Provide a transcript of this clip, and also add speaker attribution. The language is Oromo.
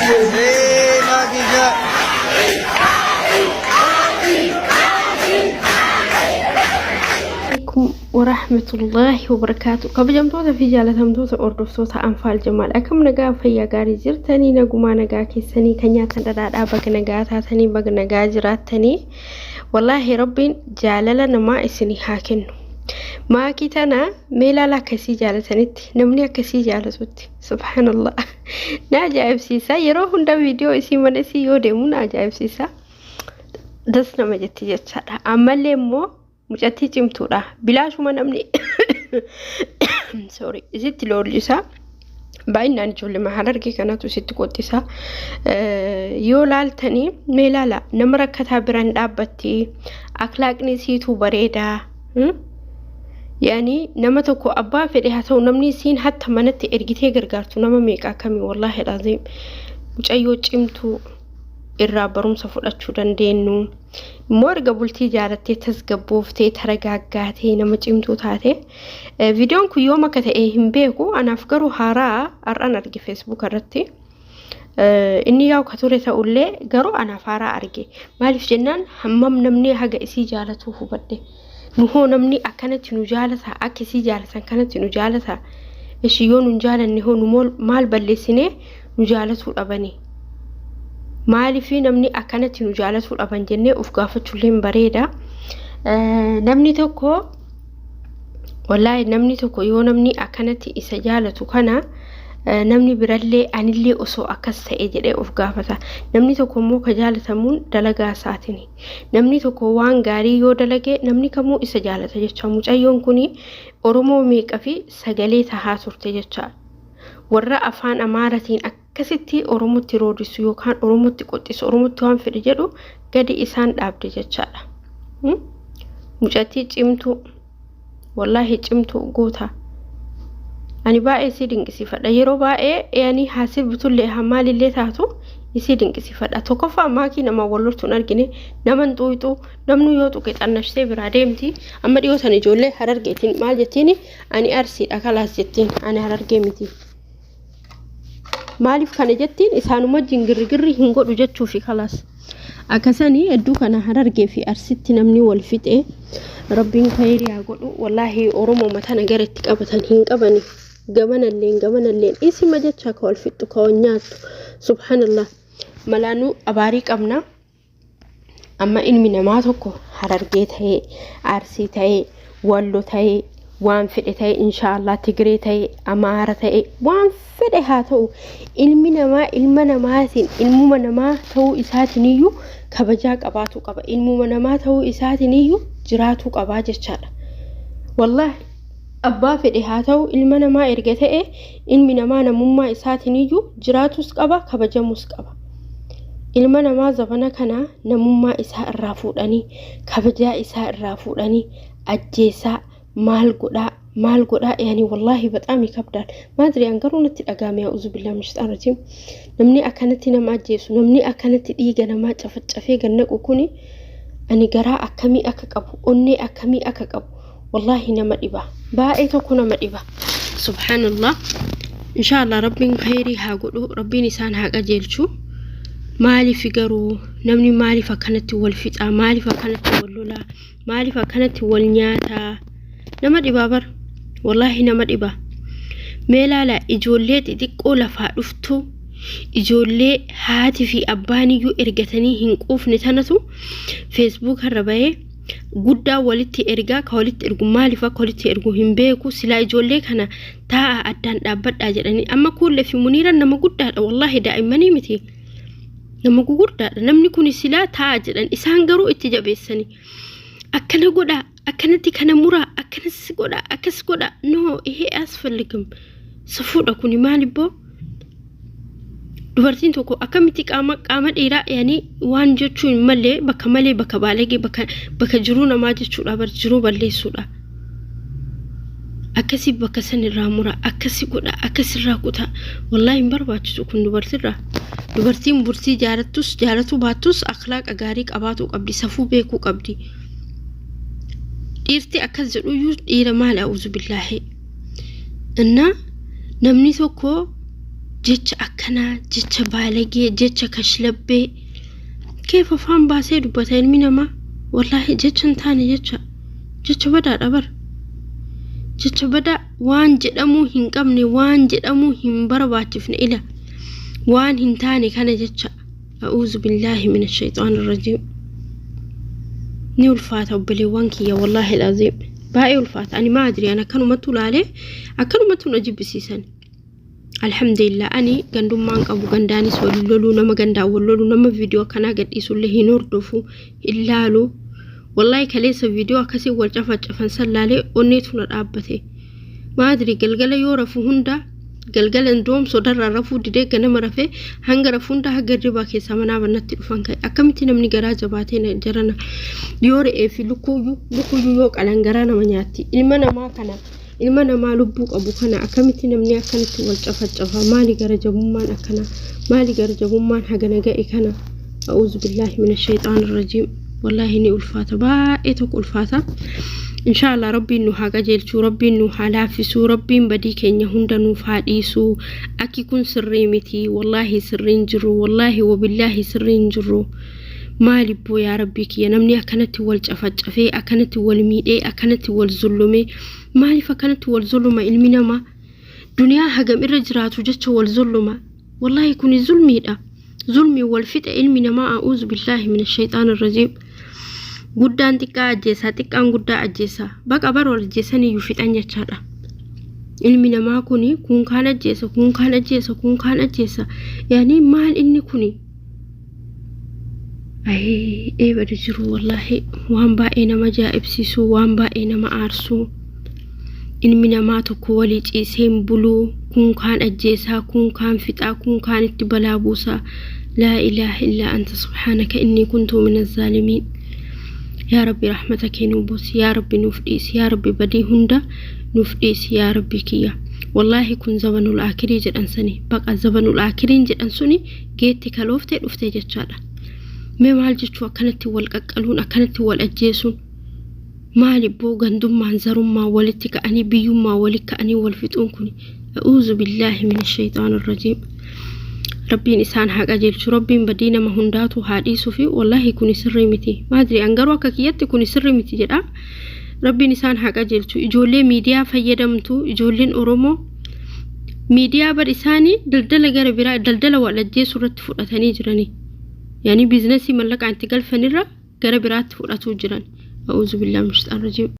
Speaker 1: Hey, Maakisha.
Speaker 2: Alaikum warahmatullahi wabarakaatu. Kabajamtoota fi jaalatamtoota hordoftoota Anfaal Jamaal, akkam nagaa fayyaa gaarii jirtanii? Nagumaa nagaa keessanii kan nyaatan dhadhaadhaa, baga nagaa taatanii, baga nagaa jiraattanii. Wallaahi Rabbiin jaalala namaa isinii haa kennu. Maakii tana mee ilaala, akkasii jaalatanitti, namni akkasii jaalatutti, subhaanallah, na ajaa'ibsiisa. Yeroo hunda viidiyoo isii mana isii yoo deemu na ajaa'ibsiisa. Das nama jetti jechaadha. Ammallee immoo mucattii cimtuudha. Bilaashuma namni, sorry, isitti loollisa. Baay'inaan ijoollee Harargee kanatu isitti qoxxisa. Yoo laaltanii, mee ilaala, nama rakkataa biraan dhaabbatti. Akhlaaqni isiituu bareedaa. Yaani nama tokko abbaa fedhe haa ta'u, namni isiin hatta manatti ergitee gargaartu nama meeqa akkamii? Wallaahi alaaziim, mucayyoo cimtuu irraa barumsa fudhachuu dandeenyu. Immoo erga bultii jaalattee tasgabbooftee taragaaggaatee nama cimtuu taate. Viidiyoon kun yoom akka ta'e hin beeku, anaaf garuu haaraa, har'aan arge Facebook irratti. Inni yaa'u ka ture ta'ullee garuu anaaf haaraa arge. Maaliif jennaan, hammam namni haga isii jaalatu hubadhe. Nu hoo namni akkanatti nu jaalata? Akka isii jaalatan kanatti nu jaalata? Ishi yoo nu jaalanne hoo, nu maal balleessinee nu jaalatuu dhabani? Maaliif namni akkanatti nu jaalatuu dhaban jennee of gaafachuullee bareeda. Namni tokko, wallaahi, namni tokko yoo namni akkanatti isa jaalatu kana, namni birallee anillee osoo akkas ta'e jedhee of gaafata. Namni tokko immoo ka jaalatamuun dalagaa isaatini. Namni tokko waan gaarii yoo dalage, namni kamuu isa jaalata jecha. Mucayyoon kun Oromoo meeqa fi sagalee tahaa turte jecha. Warra afaan Amaaratiin akkasitti Oromootti roodisu yookaan Oromootti qoxisu, Oromootti waan fedhe jedhu gadi isaan dhaabde jechaadha. Mucattii cimtuu, wallaahi cimtuu goota. Ani baay'ee isii dinqisiifadha. Yeroo baay'ee yani haa sirbitullee haa maalillee taatu isii dinqisiifadha. Tokkoffaa, maakii nama wal loltu hin argine, nama hin xuuxu, namni yoo tuqe xannashtee biraa deemti. Amma dhiyoo san ijoollee Harargeetiin maal jettiin? "Ani Arsiidha kalaas" jettiin, "ani Harargee miti." Maaliif kana jettiin? Isaanuma wajjin girrigirri hin godhu jechuufi kalaas. Akkasanii hedduu kana Harargee fi Arsitti namni wal fixe. Rabbiin khayrii haa godhu. Wallaahi Oromoo matana gara itti qabatan hin qabani. Gamanalleen gamanalleen isima jecha ka wal fixxu, ka wal nyaattu. Subhanallah. Malaanuu abaarii qabna. Amma ilmi namaa tokko Harargee ta'ee, Arsii ta'ee, Wallo ta'ee, waan fedhe ta'e, inshaallah Tigree ta'ee, Amaara ta'ee, waan fedhe haa ta'u, ilmi namaa ilma namaatiin ilmuma namaa ta'uu isaatiin iyyuu kabajaa qabaatu qaba. Ilmuma namaa ta'uu isaatiin iyyuu jiraatuu qabaa jechaadha. Wallaahi abbaa fedhe haa ta'u, ilma namaa erga ta'e, ilmi namaa namummaa isaatiin iyyuu jiraatus qaba, kabajamus qaba. Ilma namaa zabana kana namummaa isaa irraa fuudhanii, kabajaa isaa irraa fuudhanii, ajjeesaa, maal godhaa, maal godhaa, yaani wallaahi በጣም ይከብዳል። Maadriyaan garuu natti dhagaame. أعوذ بالله من الشيطان الرجيم. Namni akkanatti nama ajjeesu, namni akkanatti dhiiga namaa cafacafee gannaqu kuni, ani garaa akkamii akka qabu, onnee akkamii akka qabu, wallaahi nama dhiba, baay'ee tokko nama dhiba. Subhaanallah. Inshaallah Rabbiin khayrii haa godhu, Rabbiin isaan haa qajeelchu. Maaliif garuu namni maaliif akkanatti wal fixaa? Maaliif akkanatti wal lolaa? Maaliif akkanatti wal nyaataa? Nama dhibaa bar, wallaahi nama dhiba. Mee laala, ijoollee xixiqqoo lafaa dhuftu, ijoollee haati fi abbaan iyyuu ergatanii hin quufne tanatu Facebook irra bahee guddaa walitti ergaa. Ka walitti ergu maaliif akka walitti ergu hin beeku. Silaa ijoollee kana taa'a, addaan dhaabbadhaa jedhanii. Amma Kuullee fi Muniiran nama guddaadha, wallaahi daa'immanii miti, nama gugurdaadha namni kun. Silaa taa'a jedhan, isaan garuu itti jabeessanii akkana godhaa, akkanatti kana muraa, akkanas godhaa, akkas godhaa. No, ይሄ አያስፈልግም. Safuudha kuni. Maalibboo, dubartiin tokko akkamitti qaama dhiiraa yaani waan jechuu hin malee, bakka malee, bakka baalagee, bakka jiruu namaa jechuudha bar, jiruu balleessuudha. Akkasii bakka san irraa mura, akkasi godha, akkasirraa kutaa, wallaahi hin barbaachisu kun dubartirraa. Dubartiin bultii jaalattus jaalatuu baattus akhlaaqa gaarii qabaatuu qabdi, safuu beekuu qabdi. Dhiirti akkas jedhuyyuu dhiira maali? أعوذ بالله. Innaa namni tokko jecha akkanaa, jecha baalagee, jecha kashlabbee keef afaan baasee dubbata ilmi namaa? Wallaahi jecha hin taane, jecha badaadha bara. Jecha badaa waan jedhamuu hin qabne, waan jedhamuu hin barbaachifne, ila waan hin taane kana jecha. A'uuzu billaahi mina shayxaan rajiim. Ni ulfaata obboleewwan kiyya, wallaahi laziim baay'ee ulfaata. Ani maa adri, ani akkanumattu laalee akkanumattu na jibbisiisan. Alhamdulillah, ani gandummaan qabu, gandaanis wal loluu, nama gandaan wal loluu, nama viidiyoo akkanaa gadhiisullee hin hordofu, hin laalu. Wallaahi kaleessa viidiyoo akkasii wal cafacafan san laalee onneetu na dhaabbate. Maadri, galgala yoo rafu hunda, galgala indoom sodarraa rafuu didee, ganama rafee hanga rafu hunda haga hirribaa keessaa manaa bannatti dhufan ka'e. Akkamitti namni garaa jabaatee jarana yoo re'ee fi lukkuuyyuu lukkuuyyuu yoo qalan garaa nama nyaatti. Ilma namaa kana, ilma namaa lubbuu qabu kana akkamitti namni akkanatti wal cafacafa? Maali gara jabummaan akkana? Maali gara jabummaan hagana ga'e kana? A'uuzu billaahi mina shayxaan rajiim. Wallaahi ni ulfaata, baay'ee tokko ulfaata. Inshaallah Rabbiin nu haa qajeelchuu, Rabbiin nu haa laaffisuu, Rabbiin badii keenya hunda nuuf haa dhiisuu. Akki kun sirrii miti, wallaahi sirriin jiru, wallaahi wabillaahi sirriin jiru. Maali boo yaa Rabbii kiyya, namni akkanatti wal cafacafee, akkanatti wal miidhee, akkanatti wal zullumee, maaliif akkanatti wal zulluma? Ilmi namaa duniyaa hagam irra jiraatu jecha wal zulluma. Wallaahi kuni zulmiidha. Zulmii wal fixe ilmi namaa. A'uuzu billaahi mina shayxaan rajiim. Guddaan xiqqaa ajjeesaa, xiqqaan guddaa ajjeesaa, baqa bara wal ajjeesaniyyuu fixan jechaadha. Ilmi namaa kuni kun kaan ajjeesa, kun kaan ajjeesa, kun kaan ajjeesa. Yaani maal inni kuni? Ayii, eebada jiru. Wallaahi waan baay'ee nama ajaa'ibsiisu, waan baay'ee nama aarsu. Ilmi namaa tokko walii ciisee hin buluu, kun kaan ajjeesaa, kun kaan fixaa, kun kaan itti balaa buusaa. Laa ilaaha illaa anta, subhaanaka innii kuntu min azzaalimiin. Yaa Rabbi, rahmata kee nuu buusi. Yaa Rabbi, nuuf dhiisi. Yaa Rabbi, badii hunda nuuf dhiisi. Yaa Rabbi kiyya, wallaahi kun zabanul aakirii jedhan sani, baqa zabanul aakiriin jedhan suni geetti kalooftee dhufte jechaadha. Mee maal jechuu akkanatti wal qaqqaluun, akkanatti wal ajjeesuun? Maali boo gandummaan, zarummaan walitti ka'anii, biyyummaan walitti ka'anii wal fixuun kun? A'uuzu billaahi min shayxaan rajiim. Rabbiin isaan haa qajeelchu, Rabbiin badii nama hundaatu haa dhiisuu fi wallaahi kuni sirrii miti. Maadri, an garuu akka kiyyatti kuni sirrii miti jedha. Rabbiin isaan haa qajeelchu. Ijoollee miidiyaa fayyadamtu, ijoolleen Oromoo miidiyaa bar isaanii daldala gara biraa, daldala wal ajjeesuu irratti fudhatanii jiranii. Yaani biizinasii mallaqaan itti galfanirra gara biraatti fudhatuu jiran. A'uuzu billaahi min shayxaan rajiim.